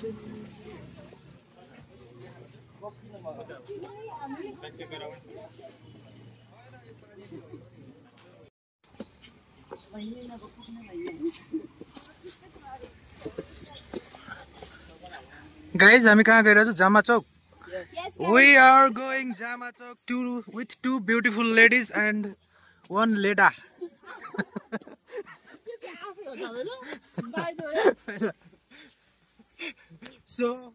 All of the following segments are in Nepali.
Guys, हामी कहाँ गइरहेछौँ? जामा चौक. We are going Jama Chowk with two beautiful ladies and one leda. So,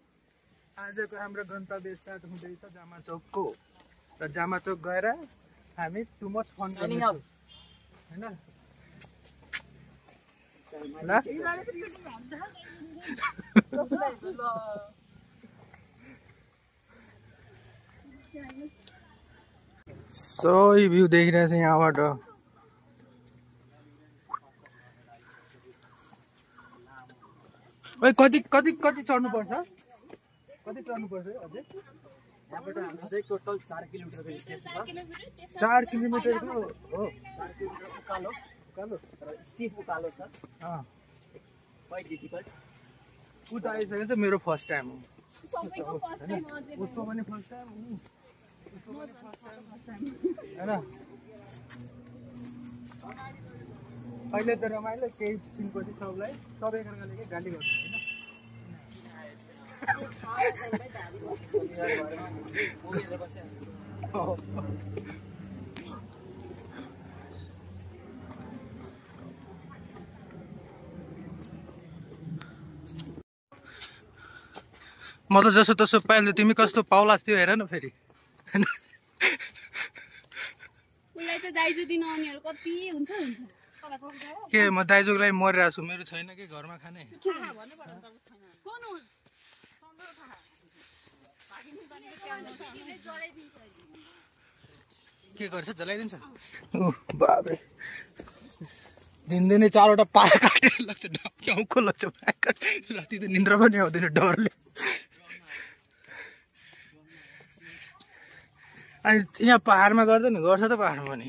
आजको हाम्रो गन्तव्य स्टार्ट हुँदैछ जामा चौकको र जामा चौक गएर हामी टु मच फन गर्छौँ हैन ल सो यो भ्यू देखिरहेछ यहाँबाट ओइ कति कति कति चढ्नु पर्छ कति चढ्नु पर्छ अझै यहाँबाट हाम्रो चाहिँ टोटल 4 किलोमिटरको डिस्टेन्स छ 4 किलोमिटरको हो 4 किलोमिटर उकालो उकालो र स्टिप उकालो छ क्वाइट डिफिकल्ट उता आइसकेको छ मेरो फर्स्ट टाइम हो सबैको फर्स्ट टाइम हो उसको पनि फर्स्ट टाइम उसको पनि फर्स्ट टाइम हैन अहिले त रमाइलो केही दिनपछि सबलाई सबै एकअर्काले के गाली गर्छ हैन म त जसो तसो पाइलो तिमी कस्तो पाउलास थियो हेर न फेरि उलाई त दाइजो दिन आउनेहरु कति हुन्छ के म दाइजोको लागि मरिरहेको छु मेरो छैन के घरमा खाने के गर्छ जलाइदिन्छ ओ बाबरे दिनदिनै 4 वटा पाया काटेर लाग्छ टाउको लाग्छ राति त निन्द्रा पनि आउँदैन डरले अनि यहाँ पहाडमा गर्दैन गर्छ त पहाडमा पनि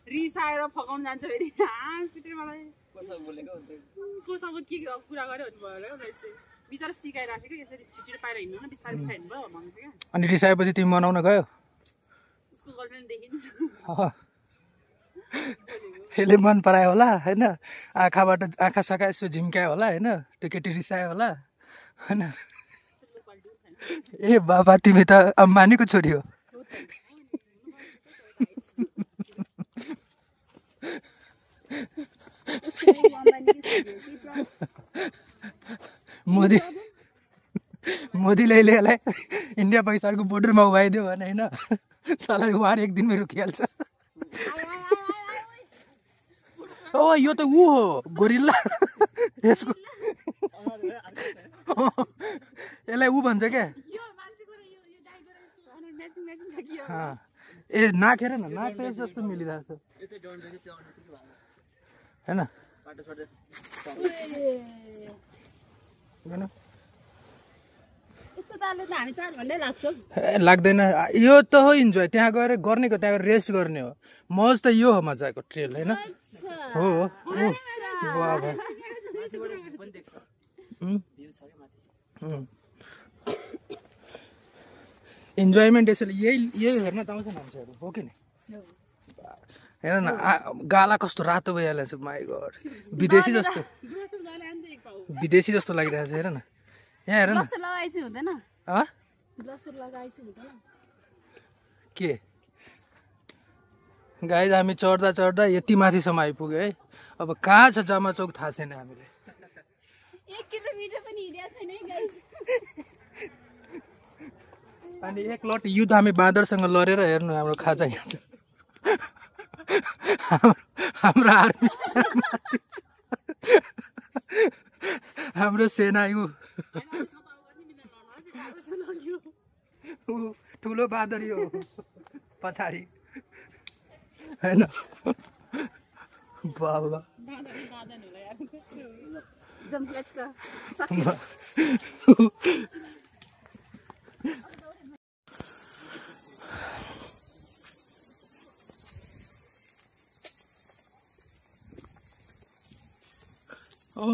रिसाएर फकाउन जान्छ फेरि हाँसिटे मलाई कसो बोलेको कोसँग के कुरा गर्यो भने भयो बिचारा सिकाइराखेको यसरी छिटो पाएर हिँड्नु न बिस्तारै बिस्तारै हिँड्नु भयो भन्नु क्या अनि रिसाएपछि तिमी मनाउन गयो उसको गर्लफ्रेन्ड देखिन यसले मन परायो होला हैन आँखाबाट आँखा साखा यसो झिम्क्यायो होला हैन त्यो केटी रिसायो होला हैन ए बाबा तिमी त अम्बानीको छोरी हो मोदीले यसलाई इन्डिया पाकिस्तानको बोर्डरमा उभाइदियो भने हैन साला वार एक दिनमै रोकिहाल्छ ओ यो त ऊ हो गोरिल्ला यसको यसलाई ऊ भन्छ क्या ए नाक हेर न नाक त जस्तो मिलिरहेछ हैन लाग्दैन यो त हो इन्जोय त्यहाँ गएर गर्नेको त्यहाँ रेस्ट गर्ने हो मज त यो हो मजाको ट्रेल हैन हो इन्जोयमेन्ट यसले यही हेर्न त आउँछ मान्छेहरू हो कि नि हेर न गाला कस्तो रातो भइहालेछ माइ गॉड विदेशी जस्तो लागिरहेछ हेर न यहाँ हेर न के गाइज हामी चढ्दा चढ्दा यति माथिसम्म आइपुग्यो है अब कहाँ छ जामा चौक थाहा छैन हामीले अनि एक लट युद्ध हामी बाँदरसँग लडेर हेर्नु हाम्रो खाजा यहाँ छ हाम्रो आर्मी हाम्रो सेना ठुलो बाँदर यो पछाडि हैन बाबा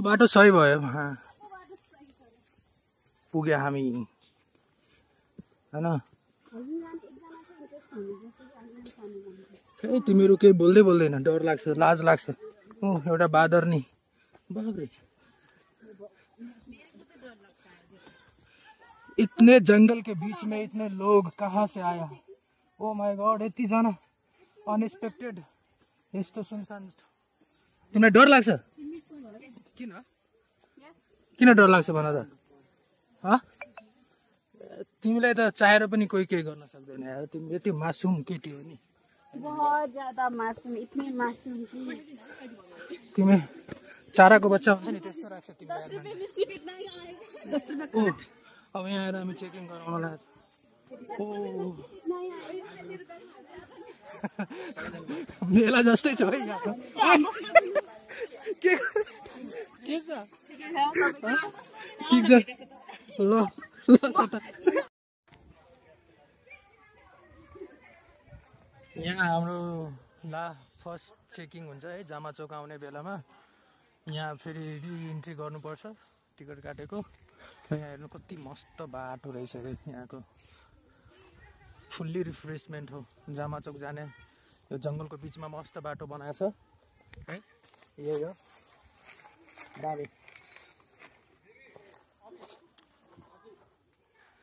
बाटो सही भयो पुग्यो हामी हैन। खै तिमीहरू केही बोल्दै बोल्दैन, डर लाग्छ, लाज लाग्छ। एउटा बादर नि बाबरे, इतने जंगल के बीच में इतने लोग कहाँ से आया? ओ माय गॉड, यति जना अनएक्सपेक्टेड यस्तो सुनसान। तिमीलाई डर लाग्छ? किन किन डर लाग्छ भन त? तिमीलाई त चाहेर पनि कोही केही गर्न सक्दैन यार, तिमी यति मासुम केटी हो नि। बहुत ज्यादा मासूम, इतनी मासूम कि तिमी चाराको बच्चा हुन्छ नि त्यस्तो राख्छ तिमीलाई। 10 रुपैयाँ में सिर्फ इतना ही आएगा। 10 रुपये ओ अब यहाँ आएर हामी चेकिङ गराउन लाग्छ। ओ मेला जस्तै छ है यहाँ त। के छ ठिक छ ल ल सता। यहाँ हाम्रो फर्स्ट चेकिङ हुन्छ है जामा चौक आउने बेलामा। यहाँ फेरि रिइन्ट्री गर्नुपर्छ टिकट काटेको। यहाँ हेर्नु कति मस्त बाटो रहेछ अरे यहाँको, फुल्ली रिफ्रेसमेन्ट हो। जामा चौक जाने यो जङ्गलको बिचमा मस्त बाटो बनाएको छ है, यही हो दामी।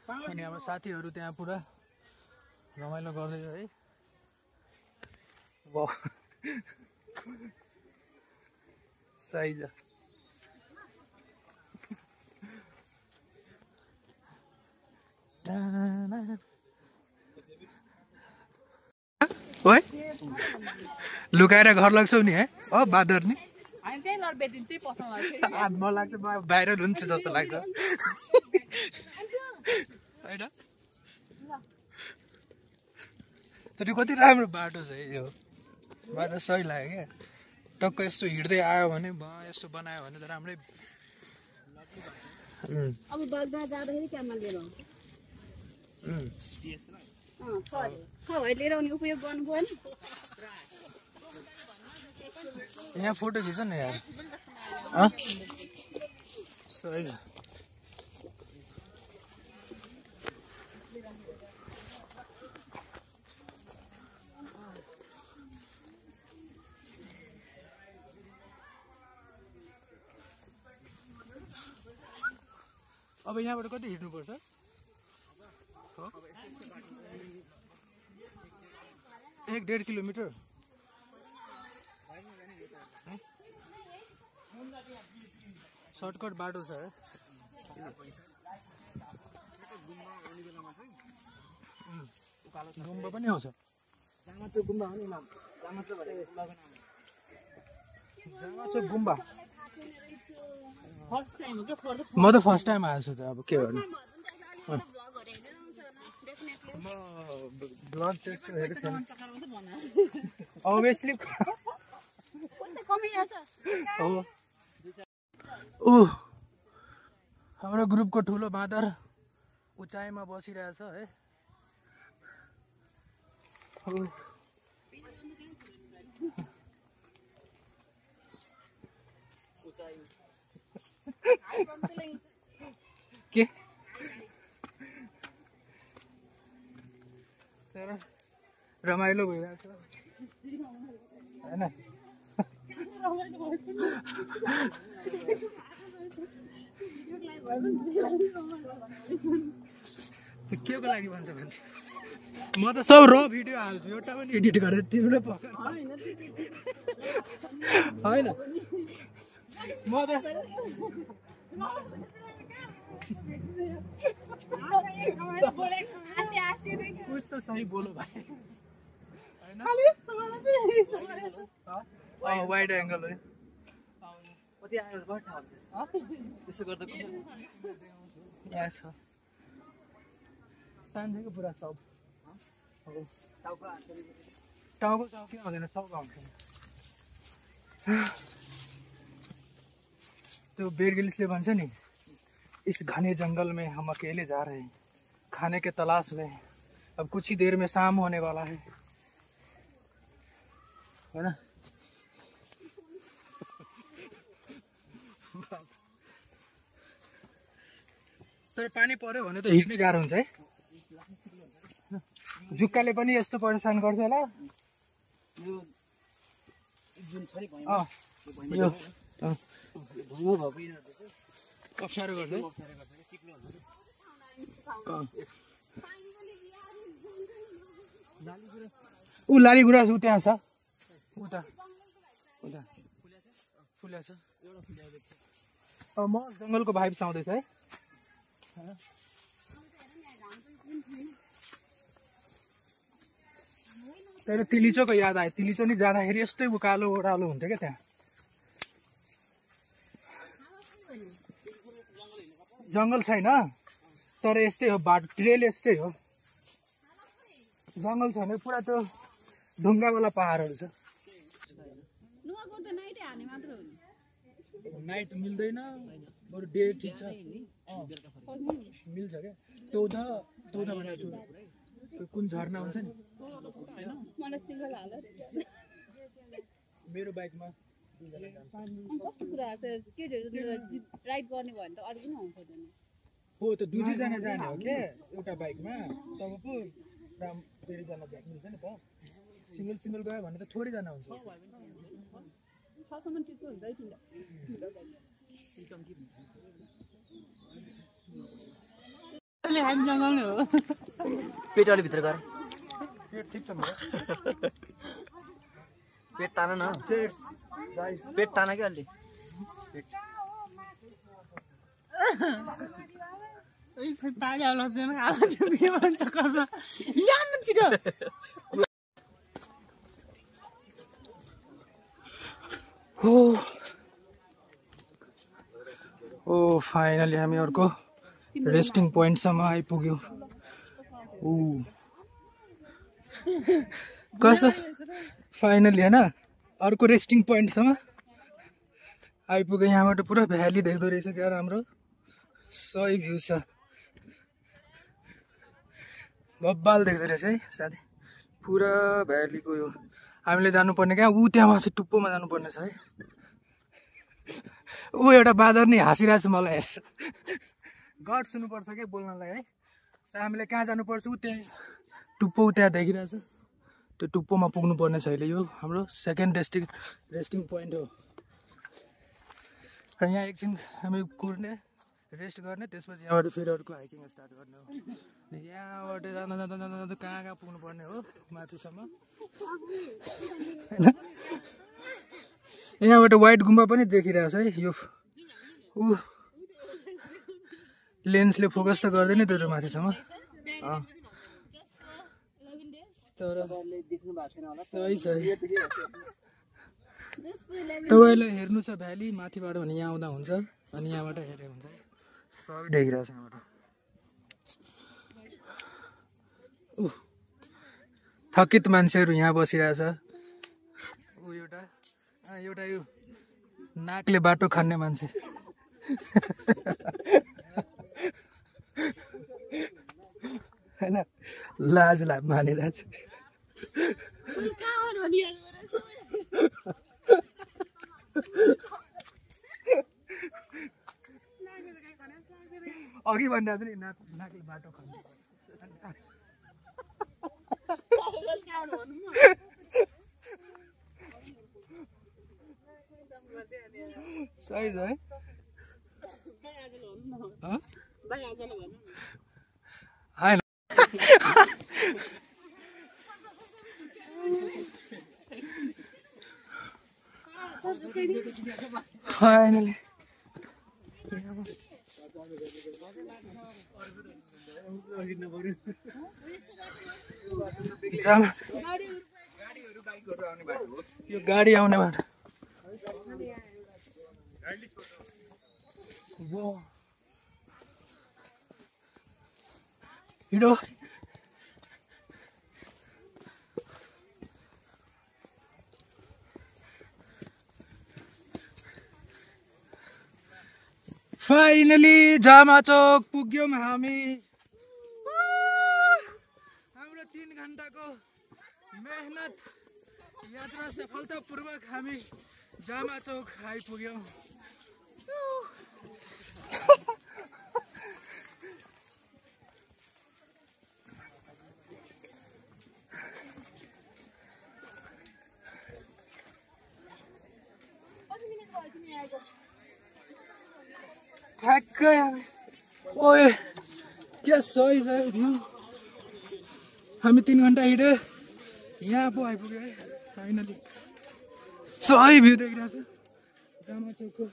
अनि हाम्रो साथीहरू त्यहाँ पुरा रमाइलो गर्दैछ है। वाह सही छ। ओए लुकाएर घर लाग्छौ नि है? बादर नि हामी त्यही लड्बेदिन त्यही पसाउन मलाई लाग्छ भाइरल हुन्छ जस्तो लाग्छ होइन। तर कति राम्रो बाटो छ है यो बाटो, सही लाग्यो क्या। टक्क यस्तो हिँड्दै आयो भने यस्तो बनायो भने त राम्रै। अब बग्दा जाँदाखेरि क्यामेरा लिएर आउँछ। छ भाइ लिएर आउने उपयोग गर्नुभयो नि। यहाँ फोटो खिच न यार। सही छ। अब यहाँबाट कति हिँड्नुपर्छ? 1-1.5 किलोमिटर। सर्टकट बाटो छ है। गुम्बा पनि आउँछ। जामाचोक गुम्बा हो नि नाम। जामाचोक भनेको जामाचोक गुम्बा फर्स्ट टाइम हो क्या। म त फर्स्ट टाइम आएको छु त, अब के गर्नु। म ब्लड टेस्ट हेरेको थिएँ अभियसली। हाम्रो ग्रुपको ठुलो बाँदर उचाइमा बसिरहेछ है। के तर रमाइलो भइरहेछ होइन। के को लागि भन्छ मान्छे? म त सब र भिडियो हाल्छु, एउटा पनि एडिट गरेर तिमीले पकाएर होइन। म त कुछ त सही बोलो भाइ होइन। वाइड एङ्गल है। कति आयो बहुत थाहा हुन्छ त्यसो गर्दा यहाँ छ सानदेखिको पुरा सब टाउको सब के हुँदैन, सब आउँछ। त्यो बेयर ग्रिल्सले भन्छ नि, इस घने जंगल में हम अकेले जा रहे हैं खाने के तलाश में, अब कुछ ही देर में शाम होने वाला है ना। तर पानी पर्यो भने त हिँड्नै गाह्रो हुन्छ है। जुक्काले पनि यस्तो परेशान गर्छ होला। यो जुन छ नि भैँमा अँ यो अँ भैँमा भएको यिनीहरू चाहिँ अप्ठ्यारो गर्छ है। अप्ठ्यारो गर्छ कि चिप्लो हुन्छ कि। ऊ लाली गुराँस ऊ त्यहाँ छ उता उता फुल्या छ। म जङ्गलको भाइब्स आउँदैछ है। तर तिलिचोको याद आयो। तिलिचो नि जाँदाखेरि यस्तै उकालो ओह्रालो हुन्थ्यो क्या त्यहाँ। जङ्गल छैन तर यस्तै हो बाटो ट्रेल यस्तै हो। जङ्गल छैन पुरा त्यो ढुङ्गावाला पहाडहरू छ। नाइट मिल्दैन बरु डे ठिक छ। मिल्छ क्या तौधा भनेको छु कुन झर्ना हुन्छ नि मेरो बाइकमा कस्तो कुरा छ केटीहरू राइड गर्ने भयो भने त अरू पनि हुन्छ हो त दुई दुईजना जाने हो क्या एउटा बाइकमा तब पो धेरैजना मिल्छ नि त। सिङ्गल सिङ्गल गयो भने त थोरैजना हुन्छ। ससम्म टिप्पो हुन्छ है पेट अलि भित्र गएर पेट ठिक छ मेरो। पेट तान न चेयर्स गाइस पेट तान कि अलि पानी आउला छैन आला त्यो के भन्छ कर्म ल्याउनु छिटो ओ फाइनली हामी अर्को रेस्टिङ पोइन्टसम्म आइपुग्यौँ। कस्तो फाइनली होइन अर्को रेस्टिङ पोइन्टसम्म आइपुग्यो। यहाँबाट पुरा भ्याली देख्दो रहेछ क्या राम्रो सही भ्यू छ। बब्बाल देख्दो रहेछ है साथी पुरा भ्यालीको यो। हामीले जानुपर्ने क्या ऊ त्यहाँ माथि टुप्पोमा जानुपर्ने छ है। ऊ एउटा बाँदर नि हाँसिरहेको छ मलाई गट्स हुनुपर्छ क्या बोल्नलाई है। हामीले कहाँ जानुपर्छ ऊ त्यहाँ टुप्पो त्यहाँ देखिरहेछ त्यो टुप्पोमा पुग्नुपर्ने छ अहिले। यो हाम्रो सेकेन्ड रेस्टिङ पोइन्ट हो। र यहाँ एकछिन हामी कुर्ने रेस्ट गर्ने त्यसपछि यहाँबाट फेरि अर्को हाइकिङ स्टार्ट गर्ने हो। यहाँबाट जाँदा जाँदा जाँदा जाँदा कहाँ कहाँ पुग्नुपर्ने हो माथिसम्म होइन। यहाँबाट व्हाइट गुम्बा पनि देखिरहेछ है। यो ऊ लेन्सले फोकस त गर्दैन त्यो माथिसम्म तर सही छ। तपाईँलाई हेर्नु छ भ्याली माथिबाट भने यहाँ आउँदा हुन्छ अनि यहाँबाट हेर्यो हुन्छ सबै देखिरहेछ यहाँबाट। थकित मान्छेहरू यहाँ बसिरहेछ। ऊ एउटा यो नाकले बाटो खन्ने मान्छे होइन लाज मानिरहेछ। अघि भनिरहेको नि नाकले बाटो खन्छ। सही छ है। फाइनली यो गाडी आउने बाटो हिँडो। फाइनली जामाचोक पुग्यौँ हामी। हाम्रो 3 घण्टाको मेहनत यात्रा सफलतापूर्वक हामी जामाचोक आइपुग्यौँ। ठ्याक्कै ओए के सही छ भ्यू हामी 3 घन्टा हिँडे यहाँ पो आइपुग्यो है फाइनली सही भ्यू देखिरहेको छ जामा चोकको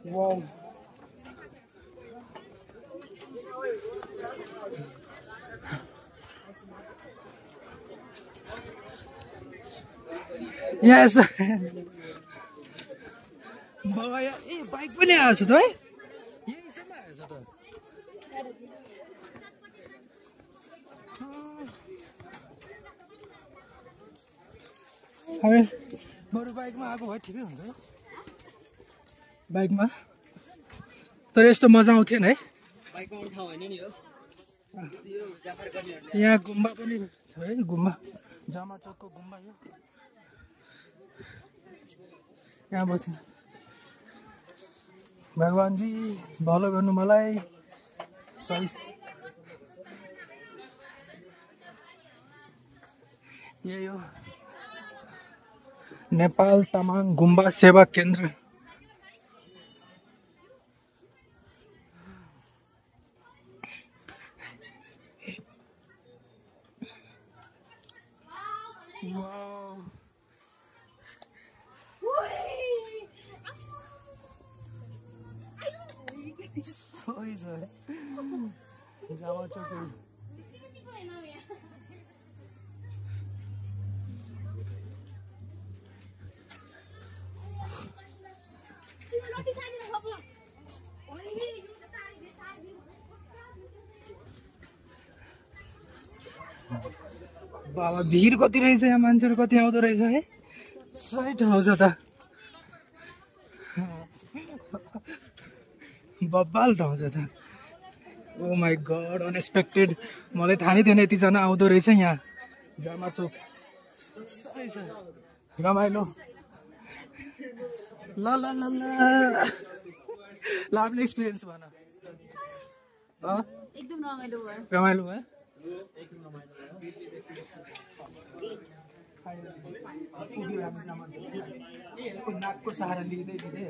वाउ Yes. Boy, बाइक पनि आएछ त है यहीसम्म आएछ त हामी बरु बाइकमा आएको भए ठिकै हुन्छ बाइकमा तर यस्तो मजा आउँथेन है बाइकमा आउने ठाउँ होइन नि हो यहाँ गुम्बा पनि छ है गुम्बा जामा चोकको गुम्बा यो यहाँ बस्नु भगवानजी भलो गर्नु मलाई सही यही हो नेपाल तामाङ गुम्बा सेवा केन्द्र सही छ जामा चोक बाबा भिड कति रहेछ यहाँ मान्छेहरू कति आउँदो रहेछ है सही ठाउँ छ त बब्बाल ठाउँ छ त ओ माई गड अनएक्सपेक्टेड मलाई थाहा नै थिएन यतिजना आउँदो रहेछ यहाँ जामा चोक सही छ रमाइलो ल ल ल ल ल आफ्नो एक्सपिरियन्स भन एकदम रमाइलो भयो रमाइलो भयो नाकको सहारा लिँदै लिँदै